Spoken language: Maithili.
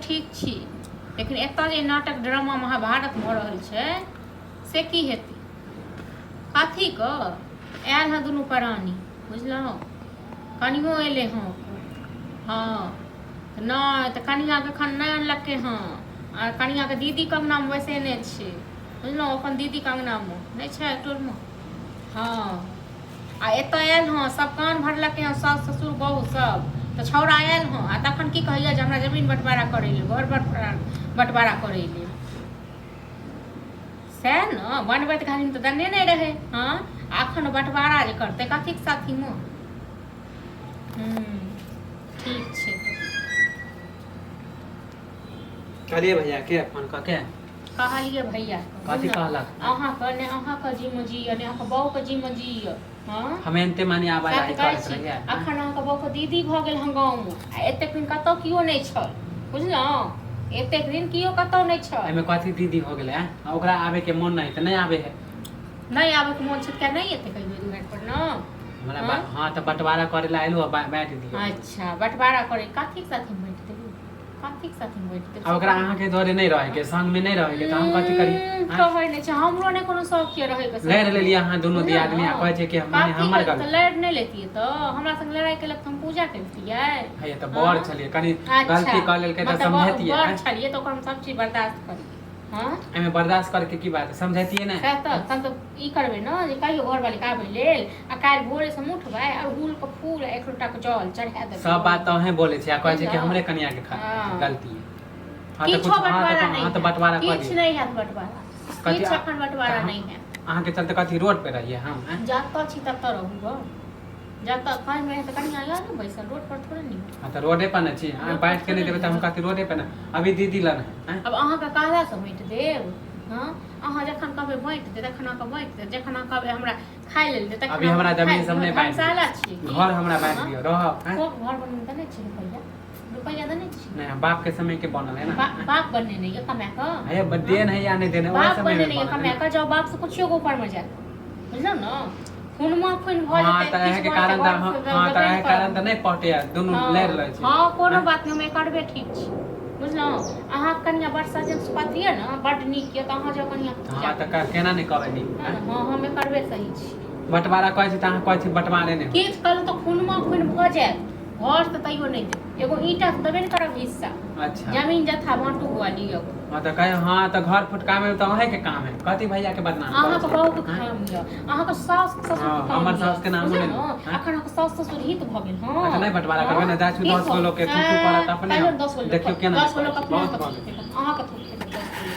ठीक छी, लेकिन एतऽ जे नाटक ड्रामा महाभारत भऽ रहल छै से की हेतै? कथी कऽ आयल हँ दुनू प्राणी, बुझलहुँ? कनियो एलै हँ। हँ नहि तऽ कनिआँके एखन नहि अनलकै हँ, आ कनिआँके दीदीके अङ्गनामे बैसेने छै, बुझलहुँ? अपन दीदीके अङ्गनामे नहि छै टोलमे। हँ, आ एतऽ आयल हँ, सब कान भरलकै हँ, सास ससुर बहु सब। तऽ छौड़ा आयल हँ, आ तखन की कहैया जे हमरा जमीन बँटवारा करै लेल, घर बँटवारा बँटवारा करै लेल। सएह ने, बनबैत घारीमे तऽ दने नहि रहै। हँ, आ एखन बँटवारा जे करतै कथीके साथीमे? हूँ, ठीक छै। कहलियै भैया के फोन कऽ के? कहलियै भैया। कथी कहलक? अहाँके ने अहाँके जिम्मे जी ने अहाँके बहूके जिम्मे जी। हँ, हम एनते मानी आवाज सएह तऽ कहै करैत छी। रहियै। अखन अहाँके बहूके दीदी भऽ गेल हँ गाँवमे, आ एतेक दिन कतहु केओ नहि छल, बुझलहुँ? एतेक दिन केओ कतहु नहि छल। एहिमे कथी दीदी हो गेलै? आँय? ओकरा आबे के मोन नहि तऽ नहि आबे है। नहि आबैके मोन छै तऽ किया नहि एतै कहियो दुआरि पर ने? हमरा हँ? हँ, तऽ बंटवारा करे ला एलहुँ, बाँटि दियौ। अच्छा, बंटवारा करे कथीके साथी बाँटि देबै? कथीके साथी बाँटि देबै? आ ओकरा अहाँके दुआरे नहि रहैके, संगमे नहि रहैके, तऽ हम कथी करी? आँय? कहै नहि छै, हमरो नहि कोनो शौक यऽ रहैके। लड़ि लेलियै अहाँ दुनू बुझलहुँ दियादनी, आ ने? कहै छै कि माने कथी हमर के- तऽ गलती। लड़ि नहि लेतियै तऽ हमरा संग लड़ाइ केलक तऽ हम पूजा करितियै? हे, तऽ बड़ हँ? छलियै, कनि अच्छा, गलती कऽ लेलकै तऽ मतलब समझैतियै। बड़ आँय? छलियै तऽ ओकरा हम सब चीज बर्दाश्त करियै? हँ, एहिमे बर्दाश्त करके की बात है? समझैतियै ने? सएह तऽ, तहन तऽ ई करबै ने जे कहियो घरवालीके आबै लेल, आ काल्हि भोरेसँ हम उठबै, अड़हुलके फूल आ एक लोटाके जल चढ़ा देबै। सब बात तऽ अहें बोलै छी, आ कहै छै कि बुझलहुँ? हमरे कनिया के खा हँ। गलती है। हँ तऽ किछो कुछ, हँ बंटवारा तऽ नहि हँ तऽ हैत। बंटवारा कऽ किछु दियौ। नहि हैत बंटवारा। कथी? किछु एखन बंटवारा तऽ नहि हैत। अहाँके चलते कथी रोड पे रहियै हम? आँय? जतऽ छी ततऽ रहू गऽ। जतऽ कहीं रहै तऽ कनिया यऽ ने बैसल, रोड पर थोड़े ने? हँ, तऽ रोडे पर ने छी। अहाँ रोड पर बाँटि के नहि थोड़े देबै तऽ हम ने। कथी रोडे पे ने अभी दीदी लग है? आँय? आब अहाँके कहलासँ बाँटि देब? हँ, अहाँ जखन कहबै बाँटि दे तखन अहाँके बाँटि देब, जखन अहाँ कहबै हमरा खाय लेल दे तखन अभी हमरा अहाँके जमीन खाय सब नहि बाँटि धर्मशाला छियै दियौ, की? घर हमरा बाँटि हँ? दियौ, रहब। आँय? कोन घर बनने देने छी? रुपैआ रुपैआ देने छी? नहि, बाप के समय के बनल है ना। बाप बनेने यऽ कमा कऽ? हे, देन है या नहि देन है, ओहे बाप समय में बनेने यऽ बनल है कमा ना। कऽ? जाउ बाप से पुछियो कऽ ऊपर मे जाय, बुझलहुँ ने? खूनमा खून भऽ हँ जेतै, तऽ किछु एहे के भऽ जेतै, कारण तऽ घर हँ से हँ तऽ देबे एहे नहि कारण करब। तऽ नहि पटैया, दुनू लड़ि हँ लै छै। हँ, कोनो आँय? बात नहि, हम एकरबे ठीक छी, बुझलहुँ? अहाँके कनिया बड़ सज्जन सुपात्र यऽ ने, बड्ड नीक यऽ, तऽ अहाँ जाउ कनियाके पूजा हँ तऽ करू। केना नहि कहबै नीक? हँ आँय? ने, हँ, हम एकरबे सही छी। बँटवारा कहै छी तऽ अहाँ कहै छी बँटवारे नहि होतै। किछु कहलहुँ तऽ खूनमा खून भऽ जायत, घर तऽ तैयो नहि देब, एगो ईंटा तऽ देबे ने करब हिस्सा। अच्छा, जमीन जथा बाँटू बौआ, लिअ। हँ तऽ कहे, हँ तऽ घर फुटकामे तऽ अहें के काम है, कथी भैया के बदनाम करै अहाँके छियै? बहुके आँय? काम यऽ, अहाँके सास ससुरके हँ, काम हमर यऽ, सासके नामो बुझलहुँ नहि ने? लेब, आँय? अखन अहाँके सास ससुर हित भऽ गेल। हँ, अच्छा, नहि बँटवारा हँ, करबै ने, जाइ छी, हित 10 गो भऽ लोकके थू थू करत अपने। कहियौ ने, 10 गो लोक देखियौ केना 10 गो नहि लोक कहै छी, अपने बहुत अहाँके भऽ थूक गेल। फेकत, अहाँके थूक फेकत 10 गो लोक।